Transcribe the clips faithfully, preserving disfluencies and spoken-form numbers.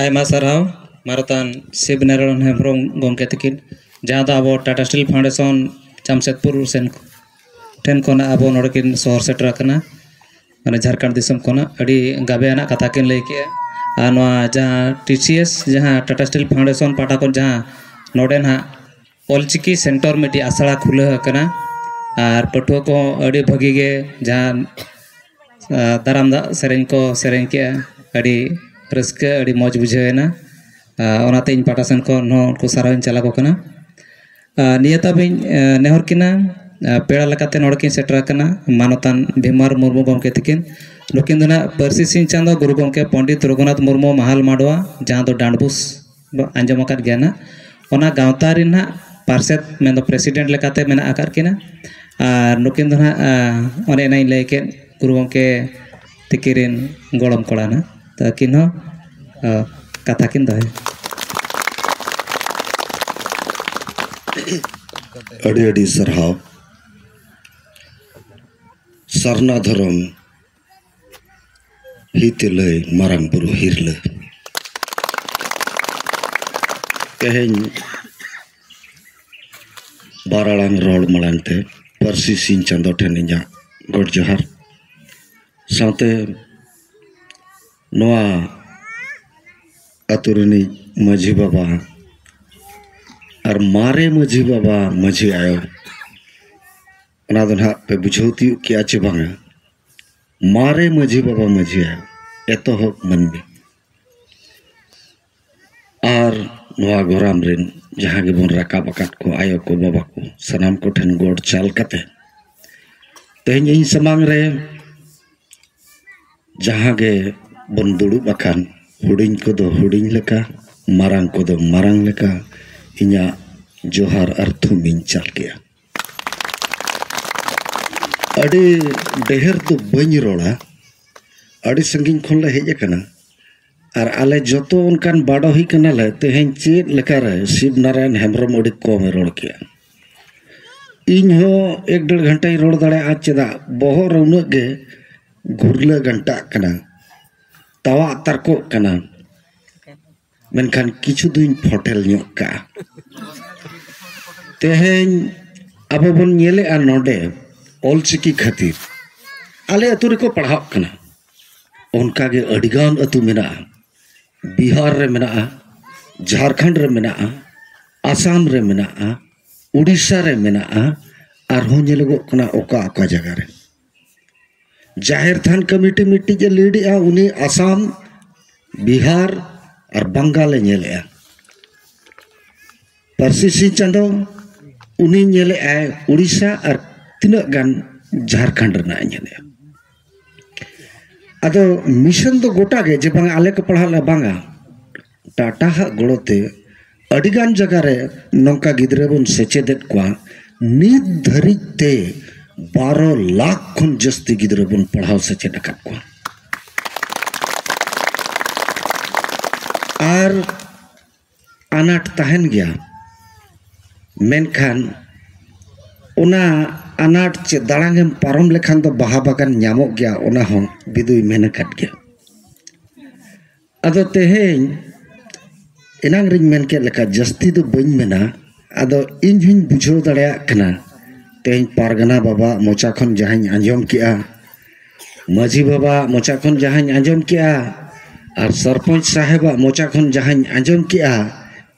ᱟᱭᱢᱟ ᱥᱟᱨᱦᱟᱣ ᱢᱟᱱᱚᱛᱟᱱ ᱥᱤᱵᱽ ᱱᱟᱨᱟᱭᱚᱱ ᱦᱮᱢᱵᱨᱚᱢ ᱜᱚᱢᱠᱮ ᱛᱟᱹᱠᱤᱱ, ᱡᱟᱦᱟᱸ ᱫᱚ ᱟᱵᱚ ᱴᱟᱴᱟ ᱥᱴᱤᱞ ᱯᱷᱟᱣᱩᱱᱰᱮᱥᱚᱱ ᱡᱟᱢᱥᱮᱫᱽᱯᱩᱨ ᱥᱮᱱ ᱴᱷᱮᱱ ᱠᱷᱚᱱᱟᱜ ᱟᱵᱚ ᱱᱚᱰᱮ ᱠᱤᱱ ᱥᱚᱦᱚᱨ ᱥᱮᱴᱮᱨ ᱟᱠᱟᱱᱟ, ᱢᱟᱱᱮ ᱡᱷᱟᱲᱠᱷᱚᱸᱰ ᱫᱤᱥᱚᱢ ᱠᱷᱚᱱᱟᱜ᱾ ᱟᱹᱰᱤ ᱜᱟᱵᱮ ᱟᱱᱟᱜ ᱠᱟᱛᱷᱟ ᱠᱤᱱ ᱞᱟᱹᱭ ᱠᱮᱜᱼᱟ᱾ ᱟᱨ ᱱᱚᱣᱟ ᱡᱟᱦᱟᱸ ᱴᱤ ᱥᱤ ᱮᱥ, ᱡᱟᱦᱟᱸ ᱴᱟᱴᱟ ᱥᱴᱤᱞ ᱯᱷᱟᱣᱩᱱᱰᱮᱥᱚᱱ ᱯᱟᱦᱴᱟ ᱠᱷᱚᱱ ᱡᱟᱦᱟᱸ ᱱᱚᱰᱮ ᱱᱟᱦᱟᱜ ᱚᱞᱪᱤᱠᱤ ᱥᱮᱱᱴᱟᱨ ᱢᱤᱫᱴᱤᱡ ᱟᱥᱲᱟ ᱠᱷᱩᱞᱟᱹᱣ ᱟᱠᱟᱱᱟ, ᱟᱨ ᱯᱟᱹᱴᱷᱩᱣᱟᱹ ᱠᱚᱦᱚᱸ ᱟᱹᱰᱤ ᱵᱷᱟᱹᱜᱤ ᱜᱮ ᱡᱟᱦᱟᱸ ᱟᱨ ᱫᱟᱨᱟᱢ ᱫᱟᱜ ᱥᱮᱨᱮᱧ ᱠᱚ ᱥᱮᱨᱮᱧ ᱠᱮᱜᱼᱟ᱾ ᱟᱹᱰᱤ ᱨᱟᱹᱥᱠᱟᱹ, ᱟᱹᱰᱤ ᱢᱚᱡᱽ ᱵᱩᱡᱷᱟᱹᱣ ᱮᱱᱟ᱾ ᱟᱨ ᱚᱱᱟᱛᱮ ᱤᱧ ᱯᱟᱦᱴᱟ ᱥᱮᱱ ᱠᱷᱚᱱ ᱦᱚᱸ ᱩᱱᱠᱩ ᱥᱟᱨᱦᱟᱣ ᱤᱧ ᱪᱟᱞ ᱟᱠᱚ ᱠᱟᱱᱟ᱾ ᱟᱨ ᱱᱤᱭᱟᱹ ᱛᱟᱵ ᱤᱧ, ᱟᱨ ᱱᱮᱦᱚᱨ ᱠᱤᱱᱟ, ᱟᱨ ᱯᱮᱲᱟ ᱞᱮᱠᱟᱛᱮ ᱱᱚᱰᱮ ᱠᱤᱱ ᱥᱮᱴᱮᱨ ᱟᱠᱟᱱᱟ ᱢᱟᱱᱚᱛᱟᱱ ᱵᱷᱤᱢᱟᱨ ᱢᱩᱨᱢᱩ ᱜᱚᱢᱠᱮ ᱛᱤᱠᱤᱱ᱾ ᱱᱩᱠᱤᱱ ᱫᱚ ᱱᱟᱜ ᱯᱟᱹᱨᱥᱤ ᱥᱤᱧ ᱪᱟᱸᱫᱚ ᱜᱩᱨᱩ ᱜᱚᱢᱠᱮ ᱯᱚᱱᱰᱤᱛ ᱨᱚᱜᱷᱩᱱᱟᱛᱷ ᱢᱩᱨᱢᱩ ᱢᱟᱦᱟᱞ ᱢᱟᱰᱣᱟ, ᱡᱟᱦᱟᱸ ᱫᱚ ᱰᱟᱸᱰᱵᱩᱥ ᱵᱚ ᱟᱸᱡᱚᱢ ᱟᱠᱟᱫ ᱜᱮᱭᱟ ᱱᱟᱜ, ᱚᱱᱟ ᱜᱟᱶᱛᱟ ᱨᱮᱱ ᱱᱟᱜ ᱯᱟᱨᱥᱮᱛ ᱢᱮᱱᱫᱚ ᱯᱨᱮᱥᱤᱰᱮᱱᱴ ᱞᱮᱠᱟᱛᱮ ᱢᱮᱱᱟᱜ ᱟᱠᱟᱫ ᱠᱤᱱᱟ᱾ ᱟᱨ ᱱᱩᱠᱤᱱ ᱫᱚ ᱱᱟᱜ, ᱟᱨ ᱚᱱᱮ ᱮᱱᱟᱧ ᱞᱟᱹᱭ ᱠᱮᱫ, ᱜᱩᱨᱩ ᱜᱚᱢᱠᱮ ᱛᱤᱠᱤᱱ ᱨᱮᱱ ᱜᱚᱲᱚᱢ ᱠᱚᱲᱟ ᱱᱟᱜ᱾ ᱛᱚ ᱟᱹᱠᱤᱱ ᱦᱚᱸ, ᱟᱨ ᱠᱟᱛᱷᱟ ᱠᱤᱱ ᱫᱚᱦᱚᱭᱟ᱾ ᱟᱹᱰᱤ ᱟᱹᱰᱤ ᱥᱟᱨᱦᱟᱣ᱾ ᱥᱟᱨᱱᱟ ᱫᱷᱚᱨᱚᱢ ᱦᱤᱛ ᱞᱟᱹᱭ ᱢᱟᱨᱟᱝ ᱵᱩᱨᱩ ᱦᱤᱨᱞᱟᱹ᱾ ᱛᱮᱦᱮᱧ ᱵᱟᱨ ᱟᱲᱟᱝ ᱨᱚᱲ ᱢᱟᱲᱟᱝ ᱛᱮ ᱯᱟᱹᱨᱥᱤ ᱥᱤᱧ ᱪᱟᱸᱫᱚ ᱴᱷᱮᱱ ᱤᱧᱟᱹᱜ ᱜᱚᱰ ᱡᱚᱦᱟᱨ, ᱥᱟᱶᱛᱮ ᱱᱚᱣᱟ ᱟᱹᱛᱩ ᱨᱤᱱᱤᱡ ᱢᱟᱹᱡᱷᱤ ᱵᱟᱵᱟ ᱟᱨ ᱢᱟᱨᱮ ᱢᱟᱹᱡᱷᱤ ᱵᱟᱵᱟ, ᱢᱟᱹᱡᱷᱤ ᱟᱭᱳ, ᱚᱱᱟ ᱫᱚ ᱱᱟᱦᱟᱜ ᱯᱮ ᱵᱩᱡᱷᱟᱹᱣ ᱛᱤᱭᱳᱜ ᱠᱮᱜᱼᱟ ᱪᱮ ᱵᱟᱝᱟ? ᱢᱟᱨᱮ ᱢᱟᱹᱡᱷᱤ ᱵᱟᱵᱟ, ᱢᱟᱹᱡᱷᱤ ᱟᱭᱳ, ᱮᱛᱚᱦᱚᱵ ᱢᱟᱹᱱᱢᱤ ᱟᱨ ᱱᱚᱣᱟ ᱜᱚᱨᱟᱢ ᱨᱮᱱ ᱡᱟᱦᱟᱸ ᱜᱮᱵᱚᱱ ᱨᱟᱠᱟᱵ ᱟᱠᱟᱫ ᱠᱚ, ᱟᱭᱳ ᱠᱚ, ᱵᱟᱵᱟ ᱠᱚ, ᱥᱟᱱᱟᱢ ᱠᱚᱴᱷᱮᱱ ᱜᱚᱰ ᱪᱟᱞ ᱠᱟᱛᱮ ᱛᱮᱦᱮᱧ ᱤᱧ ᱥᱟᱢᱟᱝ ᱨᱮ ᱡᱟᱦᱟᱸ ᱜᱮ ᱵᱚᱱ ᱫᱩᱲᱩᱵ ᱟᱠᱟᱱ, ᱦᱩᱰᱤᱧ ᱠᱚᱫᱚ ᱦᱩᱰᱤᱧ ᱞᱮᱠᱟ, ᱢᱟᱨᱟᱝ ᱠᱚᱫᱚ ᱢᱟᱨᱟᱝ ᱞᱮᱠᱟ, ᱤᱧᱟᱹᱜ ᱡᱚᱦᱟᱨ ᱟᱨ ᱛᱷᱩᱢ ᱤᱧ ᱪᱟᱞ ᱠᱮᱜᱼᱟ᱾ ᱟᱹᱰᱤ ᱰᱷᱮᱨ ᱫᱚ ᱵᱟᱹᱧ ᱨᱚᱲᱟ, ᱟᱹᱰᱤ ᱥᱟᱺᱜᱤᱧ ᱠᱷᱚᱱ ᱞᱮ ᱦᱮᱡ ᱟᱠᱟᱱᱟ᱾ ᱟᱨ ᱟᱞᱮ ᱡᱚᱛᱚ ᱚᱱᱠᱟᱱ ᱵᱟᱰᱚᱦᱤ ᱠᱟᱱᱟᱞᱮ, ᱛᱮᱦᱮᱧ ᱪᱮᱫ ᱞᱮᱠᱟᱨᱮ ᱥᱤᱵ ᱱᱟᱨᱟᱭᱚᱱ ᱦᱮᱢᱵᱨᱚᱢ ᱟᱹᱰᱤ ᱠᱚᱢᱮ ᱨᱚᱲ ᱠᱮᱜᱼᱟ᱾ ᱤᱧ ᱦᱚᱸ ᱮᱠ ᱰᱮᱲ ᱜᱷᱚᱱᱴᱟᱧ ᱨᱚᱲ ᱫᱟᱲᱮᱭᱟᱜᱼᱟ, ᱪᱮᱫᱟᱜ ᱵᱚᱦᱚᱜ ᱨᱮ ᱩᱱᱟᱹᱜ ᱜᱮ ᱜᱷᱩᱨᱞᱟᱹ ᱜᱷᱟᱱᱴᱟᱜ ᱠᱟᱱᱟ, ᱛᱟᱣᱟᱜ ᱛᱟᱨᱠᱚᱜ ᱠᱟᱱᱟ᱾ ᱢᱮᱱᱠᱷᱟᱱ ᱠᱤᱪᱷᱩ ᱫᱩᱧ ᱯᱷᱚᱴᱮᱞ ᱧᱚᱜ ᱠᱟᱜᱼᱟ᱾ ᱛᱮᱦᱮᱧ ᱟᱵᱚ ᱵᱚᱱ ᱧᱮᱞᱮᱜᱼᱟ ᱱᱚᱰᱮ ᱚᱞᱪᱤᱠᱤ ᱠᱷᱟᱹᱛᱤᱨ ᱟᱞᱮ ᱟᱹᱛᱩ ᱨᱮᱠᱚ ᱯᱟᱲᱦᱟᱜ ᱠᱟᱱᱟ᱾ ᱚᱱᱠᱟᱜᱮ ᱟᱹᱰᱤᱜᱟᱱ ᱟᱹᱛᱩ ᱢᱮᱱᱟᱜᱼᱟ, ᱵᱤᱦᱟᱨ ᱨᱮ ᱢᱮᱱᱟᱜᱼᱟ, ᱡᱷᱟᱲᱠᱷᱚᱸᱰ ᱨᱮ ᱢᱮᱱᱟᱜᱼᱟ, ᱟᱥᱟᱢ ᱨᱮ ᱢᱮᱱᱟᱜᱼᱟ, ᱩᱰᱤᱥᱟ ᱨᱮ ᱢᱮᱱᱟᱜᱼᱟ, ᱟᱨᱦᱚᱸ ᱧᱮᱞᱚᱜᱚᱜ ᱠᱟᱱᱟ ᱚᱠᱟ ᱚᱠᱟ ᱡᱟᱭᱜᱟ ᱨᱮ᱾ ᱡᱟᱦᱮᱨ ᱛᱷᱟᱱ ᱠᱚᱢᱤᱴᱤ ᱢᱤᱫᱴᱤᱡ ᱮ ᱞᱤᱰ ᱮᱜᱼᱟ, ᱩᱱᱤ ᱟᱥᱟᱢ, ᱵᱤᱦᱟᱨ ᱟᱨ ᱵᱟᱝᱜᱟᱞ ᱮ ᱧᱮᱞᱮᱜᱼᱟ᱾ ᱯᱟᱹᱨᱥᱤ ᱥᱤᱧ ᱪᱟᱸᱫᱚ ᱩᱱᱤ ᱧᱮᱞᱮᱜᱼᱟᱭ ᱩᱲᱤᱥᱥᱟ ᱟᱨ ᱛᱤᱱᱟᱹᱜ ᱜᱟᱱ ᱡᱷᱟᱲᱠᱷᱚᱸᱰ ᱨᱮᱱᱟᱜ ᱮ ᱧᱮᱞᱮᱜᱼᱟ᱾ ᱟᱫᱚ ᱢᱤᱥᱚᱱ ᱫᱚ ᱜᱚᱴᱟ ᱜᱮ, ᱡᱮ ᱵᱟᱝ ᱟᱞᱮ ᱠᱚ ᱯᱟᱲᱦᱟᱜ ᱞᱮ ᱵᱟᱝᱟ, ᱴᱟᱴᱟ ᱦᱟᱜ ᱜᱚᱲᱚ ᱛᱮ ᱟᱹᱰᱤ ᱜᱟᱱ ᱡᱟᱭᱜᱟ ᱨᱮ ᱱᱚᱝᱠᱟ ᱜᱤᱫᱽᱨᱟᱹ ᱵᱚᱱ ᱥᱮᱪᱮᱫᱮᱫ ᱠᱚᱣᱟ᱾ ᱱᱤᱛ ᱫᱷᱟᱹᱨᱤᱡ ᱛᱮ ᱵᱟᱨᱚ ᱞᱟᱠᱷ ᱠᱷᱚᱱ ᱡᱟᱹᱥᱛᱤ ᱜᱤᱫᱽᱨᱟᱹ ᱵᱚᱱ ᱯᱟᱲᱦᱟᱣ ᱥᱮᱪᱮᱫ ᱟᱠᱟᱫ ᱠᱚᱣᱟ᱾ ᱟᱨ ᱟᱱᱟᱴ ᱛᱟᱦᱮᱱ ᱜᱮᱭᱟ, ᱢᱮᱱᱠᱷᱟᱱ ᱚᱱᱟ ᱟᱱᱟᱴ ᱪᱮ ᱫᱟᱲᱟᱝ ᱮᱢ ᱯᱟᱨᱚᱢ ᱞᱮᱠᱷᱟᱱ ᱫᱚ ᱵᱟᱦᱟ ᱵᱟᱜᱟᱱ ᱧᱟᱢᱚᱜ ᱜᱮᱭᱟ, ᱚᱱᱟ ᱦᱚᱸ ᱵᱤᱫᱩᱭ ᱢᱮᱱ ᱟᱠᱟᱫ ᱜᱮᱭᱟ᱾ ᱟᱫᱚ ᱛᱮᱦᱮᱧ ᱮᱱᱟᱝ ᱨᱤᱧ ᱢᱮᱱ ᱠᱮᱫ ᱞᱮᱠᱟ, ᱡᱟᱹᱥᱛᱤ ᱫᱚ ᱵᱟᱹᱧ ᱢᱮᱱᱟ᱾ ᱟᱫᱚ ᱤᱧ ᱦᱚᱸᱧ ᱵᱩᱡᱷᱟᱹᱣ ᱫᱟᱲᱮᱭᱟᱜ ᱠᱟᱱᱟ, ᱛᱮᱦᱮᱧ ᱯᱟᱨᱜᱟᱱᱟ ᱵᱟᱵᱟᱣᱟᱜ ᱢᱚᱪᱟ ᱠᱷᱚᱱ ᱡᱟᱦᱟᱸᱧ ᱟᱸᱡᱚᱢ ᱠᱮᱜᱼᱟ, ᱢᱟᱹᱡᱷᱤ ᱵᱟᱵᱟᱣᱟᱜ ᱢᱚᱪᱟ ᱠᱷᱚᱱ ᱡᱟᱦᱟᱸᱧ ᱟᱸᱡᱚᱢ ᱠᱮᱜᱼᱟ, ᱟᱨ ᱥᱚᱨᱯᱚᱧᱪ ᱥᱟᱦᱮᱵᱟᱜ ᱢᱚᱪᱟ ᱠᱷᱚᱱ ᱡᱟᱦᱟᱸᱧ ᱟᱸᱡᱚᱢ ᱠᱮᱜᱼᱟ,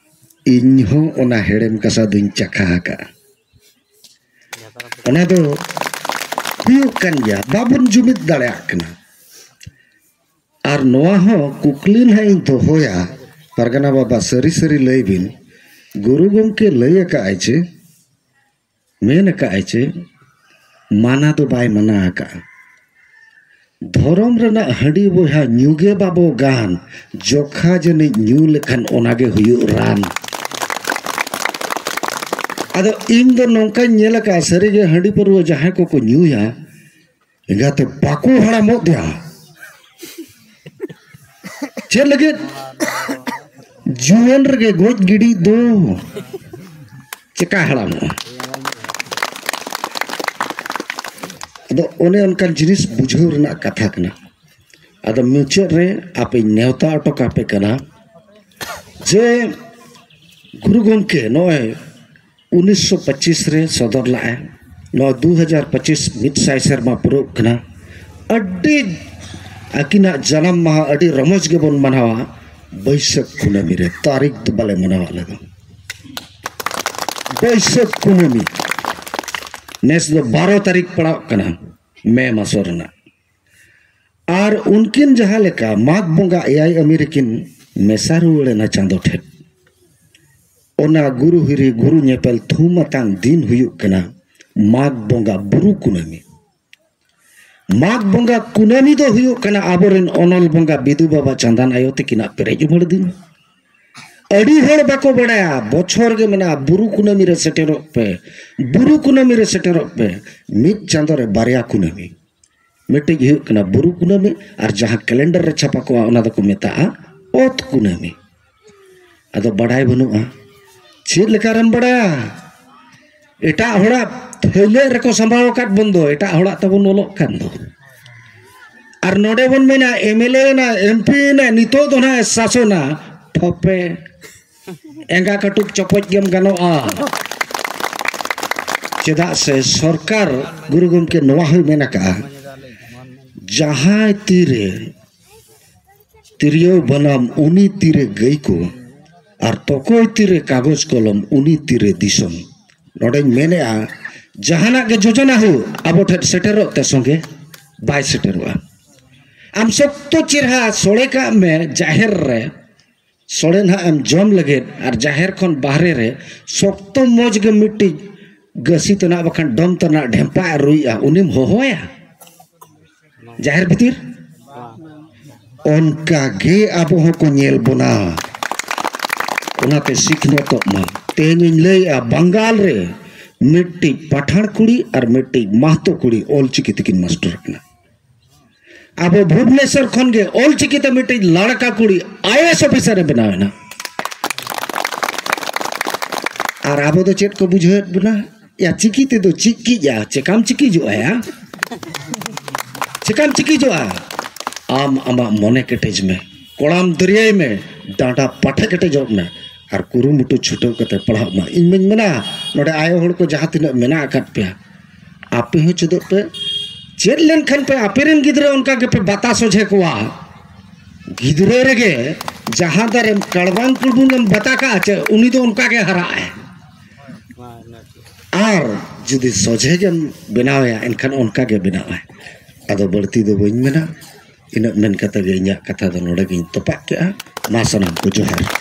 ᱤᱧ ᱦᱚᱸ ᱚᱱᱟ ᱦᱮᱲᱮᱢ ᱠᱟᱥᱟ ᱫᱩᱧ ᱪᱟᱠᱷᱟ ᱟᱠᱟᱜᱼᱟ᱾ ᱚᱱᱟ ᱫᱚ ᱦᱩᱭᱩᱜ ᱠᱟᱱ ᱜᱮᱭᱟ, ᱵᱟᱵᱚᱱ ᱡᱩᱢᱤᱫ ᱫᱟᱲᱮᱭᱟᱜ ᱠᱟᱱᱟ᱾ ᱟᱨ ᱱᱚᱣᱟ ᱦᱚᱸ ᱠᱩᱠᱞᱤ ᱱᱟᱦᱟᱜ ᱤᱧ ᱫᱚᱦᱚᱭᱟ, ᱯᱟᱨᱜᱟᱱᱟ ᱵᱟᱵᱟ, ᱥᱟᱹᱨᱤ ᱥᱟᱹᱨᱤ ᱞᱟᱹᱭ ᱵᱤᱱ, ᱜᱩᱨᱩ ᱜᱚᱢᱠᱮ ᱞᱟᱹᱭ ᱟᱠᱟᱫ ᱟᱭ ᱪᱮ, ᱢᱮᱱ ᱟᱠᱟᱫ ᱟᱭ ᱪᱮ, ᱢᱟᱱᱟ ᱫᱚ ᱵᱟᱭ ᱢᱟᱱᱟ ᱟᱠᱟᱫᱼᱟ᱾ ᱫᱷᱚᱨᱚᱢ ᱨᱮᱱᱟᱜ ᱦᱟᱺᱰᱤ ᱵᱚᱭᱦᱟ ᱧᱩ ᱜᱮ ᱵᱟᱵᱚ ᱜᱟᱱ, ᱡᱚᱠᱷᱟ ᱡᱟᱹᱱᱤᱡ ᱧᱩ ᱞᱮᱠᱷᱟᱱ ᱚᱱᱟ ᱜᱮ ᱦᱩᱭᱩᱜ ᱨᱟᱱ᱾ ᱟᱫᱚ ᱤᱧ ᱫᱚ ᱱᱚᱝᱠᱟᱧ ᱧᱮᱞ ᱟᱠᱟᱫᱼᱟ, ᱥᱟᱹᱨᱤ ᱜᱮ ᱦᱟᱺᱰᱤ ᱯᱟᱹᱨᱣᱟᱹ ᱡᱟᱦᱟᱸᱭ ᱠᱚᱠᱚ ᱧᱩᱭᱟ, ᱮᱸᱜᱟᱛᱮ ᱵᱟᱠᱚ ᱦᱟᱲᱟᱢᱚᱜ ᱫᱚ᱾ ᱪᱮᱫ ᱞᱟᱹᱜᱤᱫ? ᱡᱩᱣᱟᱹᱱ ᱨᱮᱜᱮ ᱜᱚᱡ ᱜᱤᱰᱤ ᱫᱚ᱾ ᱪᱮᱠᱟ ᱦᱟᱲᱟᱢᱚᱜᱼᱟ? ᱟᱫᱚ ᱚᱱᱮ ᱚᱱᱠᱟᱱ ᱡᱤᱱᱤᱥ ᱵᱩᱡᱷᱟᱹᱣ ᱨᱮᱱᱟᱜ ᱠᱟᱛᱷᱟ ᱠᱟᱱᱟ᱾ ᱟᱫᱚ ᱢᱩᱪᱟᱹᱫ ᱨᱮ ᱟᱯᱮᱧ ᱱᱮᱣᱛᱟ ᱦᱚᱴᱚ ᱠᱟᱯᱮ ᱠᱟᱱᱟ, ᱡᱮ ᱜᱩᱨᱩ ᱜᱚᱢᱠᱮ ᱱᱚᱜᱼᱚᱭ ᱩᱱᱤᱥᱥᱚ ᱯᱚᱸᱪᱤᱥ ᱨᱮ ᱥᱚᱫᱚᱨ ᱞᱟᱜᱼᱟᱭ, ᱱᱚᱣᱟ ᱫᱩ ᱦᱟᱡᱟᱨ ᱯᱚᱸᱪᱤᱥ ᱢᱤᱫ ᱥᱟᱭ ᱥᱮᱨᱢᱟ ᱯᱩᱨᱟᱹᱜ ᱠᱟᱱᱟ᱾ ᱟᱹᱰᱤ ᱟᱹᱠᱤᱱᱟᱜ ᱡᱟᱱᱟᱢ ᱢᱟᱦᱟ ᱟᱹᱰᱤ ᱨᱚᱢᱚᱡᱽ ᱜᱮᱵᱚᱱ ᱢᱟᱱᱟᱣᱟ᱾ ᱵᱟᱹᱭᱥᱟᱹᱠᱷ ᱠᱩᱱᱟᱹᱢᱤ ᱨᱮ, ᱛᱟᱹᱨᱤᱠᱷ ᱫᱚ ᱵᱟᱞᱮ ᱢᱟᱱᱟᱣᱟ ᱟᱞᱮ ᱫᱚ᱾ ᱵᱟᱹᱭᱥᱟᱹᱠᱷ ᱠᱩᱱᱟᱹᱢᱤ ᱱᱮᱥ ᱫᱚ ᱵᱟᱨᱚ ᱛᱟᱹᱨᱤᱠᱷ ᱯᱟᱲᱟᱜ ᱠᱟᱱᱟ ᱢᱮ ᱢᱟᱥᱚ ᱨᱮᱱᱟᱜ᱾ ᱟᱨ ᱩᱱᱠᱤᱱ ᱡᱟᱦᱟᱸ ᱞᱮᱠᱟ ᱢᱟᱜᱽ ᱵᱚᱸᱜᱟ ᱮᱭᱟᱭ ᱟᱢᱤ ᱨᱮᱠᱤᱱ ᱢᱮᱥᱟ ᱨᱩᱣᱟᱹᱲ ᱮᱱᱟ ᱪᱟᱸᱫᱚ ᱴᱷᱮᱱ, ᱚᱱᱟ ᱜᱩᱨᱩ ᱦᱤᱨᱤ ᱜᱩᱨᱩ ᱧᱮᱯᱮᱞ ᱛᱷᱩᱢ ᱟᱛᱟᱝ ᱫᱤᱱ ᱦᱩᱭᱩᱜ ᱠᱟᱱᱟ ᱢᱟᱜᱽ ᱵᱚᱸᱜᱟ ᱵᱩᱨᱩ ᱠᱩᱱᱟᱹᱢᱤ᱾ ᱢᱟᱜᱽ ᱵᱚᱸᱜᱟ ᱠᱩᱱᱟᱹᱢᱤ ᱫᱚ ᱦᱩᱭᱩᱜ ᱠᱟᱱᱟ ᱟᱵᱚᱨᱮᱱ ᱚᱱᱚᱞ ᱵᱚᱸᱜᱟ ᱵᱤᱫᱩ ᱵᱟᱵᱟ ᱪᱟᱸᱫᱟᱱ ᱟᱭᱳ ᱛᱟᱹᱠᱤᱱᱟᱜ ᱯᱮᱨᱮᱡ ᱩᱢᱟᱹᱲ ᱫᱤᱱ᱾ ᱟᱹᱰᱤ ᱦᱚᱲ ᱵᱟᱠᱚ ᱵᱟᱲᱟᱭᱟ, ᱵᱚᱪᱷᱚᱨ ᱜᱮ ᱢᱮᱱᱟᱜᱼᱟ, ᱵᱩᱨᱩ ᱠᱩᱱᱟᱹᱢᱤ ᱨᱮ ᱥᱮᱴᱮᱨᱚᱜ ᱯᱮ, ᱵᱩᱨᱩ ᱠᱩᱱᱟᱹᱢᱤ ᱨᱮ ᱥᱮᱴᱮᱨᱚᱜ ᱯᱮ᱾ ᱢᱤᱫ ᱪᱟᱸᱫᱚ ᱨᱮ ᱵᱟᱨᱭᱟ ᱠᱩᱱᱟᱹᱢᱤ, ᱢᱤᱫᱴᱤᱡ ᱦᱩᱭᱩᱜ ᱠᱟᱱᱟ ᱵᱩᱨᱩ ᱠᱩᱱᱟᱹᱢᱤ, ᱟᱨ ᱡᱟᱦᱟᱸ ᱠᱮᱞᱮᱱᱰᱟᱨ ᱨᱮ ᱪᱷᱟᱯᱟ ᱠᱚᱜᱼᱟ ᱚᱱᱟ ᱫᱚᱠᱚ ᱢᱮᱛᱟᱜᱼᱟ ᱚᱛ ᱠᱩᱱᱟᱹᱢᱤ᱾ ᱟᱫᱚ ᱵᱟᱰᱟᱭ ᱵᱟᱹᱱᱩᱜᱼᱟ᱾ ᱪᱮᱫ ᱞᱮᱠᱟᱨᱮᱢ ᱵᱟᱰᱟᱭᱟ? ᱮᱴᱟᱜ ᱦᱚᱲᱟᱜ ᱯᱷᱟᱹᱭᱞᱟᱹᱜ ᱨᱮᱠᱚ ᱥᱟᱢᱵᱟᱣ ᱟᱠᱟᱫ ᱵᱚᱱ ᱫᱚ, ᱮᱴᱟᱜ ᱦᱚᱲᱟᱜ ᱛᱟᱵᱚᱱ ᱚᱞᱚᱜ ᱠᱟᱱ ᱫᱚ᱾ ᱟᱨ ᱱᱚᱰᱮ ᱵᱚᱱ ᱢᱮᱱᱟ ᱮᱢ ᱮᱞ ᱮ ᱮᱱᱟ, ᱮᱢ ᱯᱤ ᱮᱱᱟ, ᱱᱤᱛᱚᱜ ᱫᱚ ᱱᱟᱦᱟᱜ ᱮ ᱥᱟᱥᱚᱱᱟ᱾ ᱴᱷᱚᱯᱮ, ᱮᱸᱜᱟ ᱠᱟᱹᱴᱩᱵ ᱪᱚᱯᱚᱡ ᱜᱮᱢ ᱜᱟᱱᱚᱜᱼᱟ᱾ ᱪᱮᱫᱟᱜ ᱥᱮ ᱥᱚᱨᱠᱟᱨ, ᱜᱩᱨᱩ ᱜᱚᱢᱠᱮ ᱱᱚᱣᱟ ᱦᱚᱸᱭ ᱢᱮᱱ ᱟᱠᱟᱜᱼᱟ, ᱡᱟᱦᱟᱸᱭ ᱛᱤᱨᱮ ᱛᱤᱨᱭᱳ ᱵᱟᱱᱟᱢ ᱩᱱᱤ ᱛᱤᱨᱮ ᱜᱟᱹᱭ ᱠᱚ, ᱟᱨ ᱛᱚᱠᱚᱭ ᱛᱤᱨᱮ ᱠᱟᱜᱚᱡᱽ ᱠᱚᱞᱚᱢ ᱩᱱᱤ ᱛᱤᱨᱮ ᱫᱤᱥᱚᱢ᱾ ᱱᱚᱰᱮᱧ ᱢᱮᱱᱮᱜᱼᱟ, ᱡᱟᱦᱟᱱᱟᱜ ᱜᱮ ᱡᱳᱡᱚᱱᱟ ᱦᱩᱭᱩᱜ ᱟᱵᱚ ᱴᱷᱮᱱ ᱥᱮᱴᱮᱨᱚᱜ ᱛᱮ ᱥᱚᱸᱜᱮ ᱵᱟᱭ ᱥᱮᱴᱮᱨᱚᱜᱼᱟ᱾ ᱟᱢ ᱥᱚᱠᱛᱚ ᱪᱮᱨᱦᱟ ᱥᱚᱲᱮ ᱠᱟᱜ ᱢᱮ ᱡᱟᱦᱮᱨ ᱨᱮ, ᱥᱚᱲᱮ ᱱᱟᱦᱟᱜ ᱮᱢ ᱡᱚᱢ ᱞᱟᱹᱜᱤᱫ, ᱟᱨ ᱡᱟᱦᱮᱨ ᱠᱷᱚᱱ ᱵᱟᱦᱨᱮ ᱨᱮ ᱥᱚᱠᱛᱚ ᱢᱚᱡᱽ ᱜᱮ ᱢᱤᱫᱴᱤᱡ ᱜᱟᱹᱥᱤ ᱛᱮᱱᱟᱜ ᱵᱟᱠᱷᱟᱱ ᱰᱚᱢ ᱛᱮᱱᱟᱜ ᱰᱷᱮᱢᱯᱟ ᱮ ᱨᱩᱭᱮᱜᱼᱟ, ᱩᱱᱤᱢ ᱦᱚᱦᱚᱭᱟ ᱡᱟᱦᱮᱨ ᱵᱷᱤᱛᱤᱨ? ᱚᱱᱠᱟ ᱜᱮ ᱟᱵᱚ ᱦᱚᱸᱠᱚ ᱧᱮᱞ ᱵᱚᱱᱟ᱾ ᱚᱱᱟᱛᱮ ᱥᱤᱠᱷᱱᱟᱹᱛᱚᱜ ᱢᱟ᱾ ᱛᱮᱦᱮᱧᱤᱧ ᱞᱟᱹᱭᱮᱜᱼᱟ, ᱵᱟᱝᱜᱟᱞ ᱨᱮ ᱢᱤᱫᱴᱤᱡ ᱯᱟᱴᱷᱟᱲ ᱠᱩᱲᱤ ᱟᱨ ᱢᱤᱫᱴᱤᱡ ᱢᱟᱦᱛᱚ ᱠᱩᱲᱤ ᱚᱞᱪᱤᱠᱤ ᱛᱮᱠᱤᱱ ᱢᱟᱥᱴᱟᱨ ᱠᱟᱱᱟ᱾ ᱟᱵᱚ ᱵᱷᱩᱵᱽᱱᱮᱥᱚᱨ ᱠᱷᱚᱱ ᱜᱮ ᱚᱞᱪᱤᱠᱤ ᱛᱮ ᱢᱤᱫᱴᱤᱡ ᱞᱟᱲᱠᱟ ᱠᱩᱲᱤ ᱟᱭ ᱮ ᱮᱥ ᱚᱯᱷᱤᱥᱟᱨ ᱮ ᱵᱮᱱᱟᱣ ᱮᱱᱟ᱾ ᱟᱨ ᱟᱵᱚ ᱫᱚ ᱪᱮᱫ ᱠᱚ ᱵᱩᱡᱷᱟᱹᱣᱮᱫ ᱵᱚᱱᱟ? ᱭᱟ, ᱪᱤᱠᱤ ᱛᱮᱫᱚ ᱪᱤᱠᱤᱡᱼᱟ, ᱪᱮᱠᱟᱢ ᱪᱤᱠᱤᱡᱚᱜᱼᱟ ᱭᱟ? ᱪᱮᱠᱟᱢ ᱪᱤᱠᱤᱡᱚᱜᱼᱟ? ᱟᱢ ᱟᱢᱟᱜ ᱢᱚᱱᱮ ᱠᱮᱴᱮᱡ ᱢᱮ, ᱠᱚᱲᱟᱢ ᱫᱟᱹᱨᱭᱟᱹᱭ ᱢᱮ, ᱰᱟᱸᱰᱟ ᱯᱟᱴᱷᱮ ᱠᱮᱴᱮᱡᱚᱜ ᱢᱮ ᱟᱨ ᱠᱩᱨᱩᱢᱩᱴᱩ ᱪᱷᱩᱴᱟᱹᱣ ᱠᱟᱛᱮ ᱯᱟᱲᱦᱟᱜ ᱢᱟ᱾ ᱤᱧ ᱢᱟᱧ ᱢᱮᱱᱟ, ᱱᱚᱰᱮ ᱟᱭᱳ ᱦᱚᱲ ᱠᱚ ᱡᱟᱦᱟᱸ ᱛᱤᱱᱟᱹᱜ ᱢᱮᱱᱟᱜ ᱟᱠᱟᱫ ᱯᱮᱭᱟ, ᱟᱯᱮ ᱦᱚᱸ ᱪᱮᱫᱚᱜ ᱯᱮ᱾ ᱪᱮᱫ ᱞᱮᱱᱠᱷᱟᱱ ᱯᱮ ᱟᱯᱮ ᱨᱮᱱ ᱜᱤᱫᱽᱨᱟᱹ ᱚᱱᱠᱟ ᱜᱮᱯᱮ ᱵᱟᱛᱟ ᱥᱚᱡᱷᱮ ᱠᱚᱣᱟ᱾ ᱜᱤᱫᱽᱨᱟᱹ ᱨᱮᱜᱮ ᱡᱟᱦᱟᱸ ᱫᱟᱨᱮᱢ ᱠᱟᱲᱵᱟᱝ ᱠᱩᱲᱵᱩᱝ ᱮᱢ ᱵᱟᱛᱟ ᱠᱟᱜᱼᱟ ᱪᱮ, ᱩᱱᱤ ᱫᱚ ᱚᱱᱠᱟ ᱜᱮ ᱦᱟᱨᱟᱜ ᱟᱭ᱾ ᱟᱨ ᱡᱩᱫᱤ ᱥᱚᱡᱷᱮ ᱜᱮᱢ ᱵᱮᱱᱟᱣᱮᱭᱟ, ᱮᱱᱠᱷᱟᱱ ᱚᱱᱠᱟ ᱜᱮ ᱵᱮᱱᱟᱜ ᱟᱭ᱾ ᱟᱫᱚ ᱵᱟᱹᱲᱛᱤ ᱫᱚ ᱵᱟᱹᱧ ᱢᱮᱱᱟ, ᱤᱱᱟᱹᱜ ᱢᱮᱱ ᱠᱟᱛᱮ ᱜᱮ ᱤᱧᱟᱹᱜ ᱠᱟᱛᱷᱟ ᱫᱚ ᱱᱚᱰᱮ ᱜᱤᱧ ᱛᱚᱯᱟᱜ ᱠᱮᱜᱼᱟ᱾ ᱢᱟ ᱥᱟᱱᱟᱢ ᱠᱚ ᱡᱚᱦᱟᱨ᱾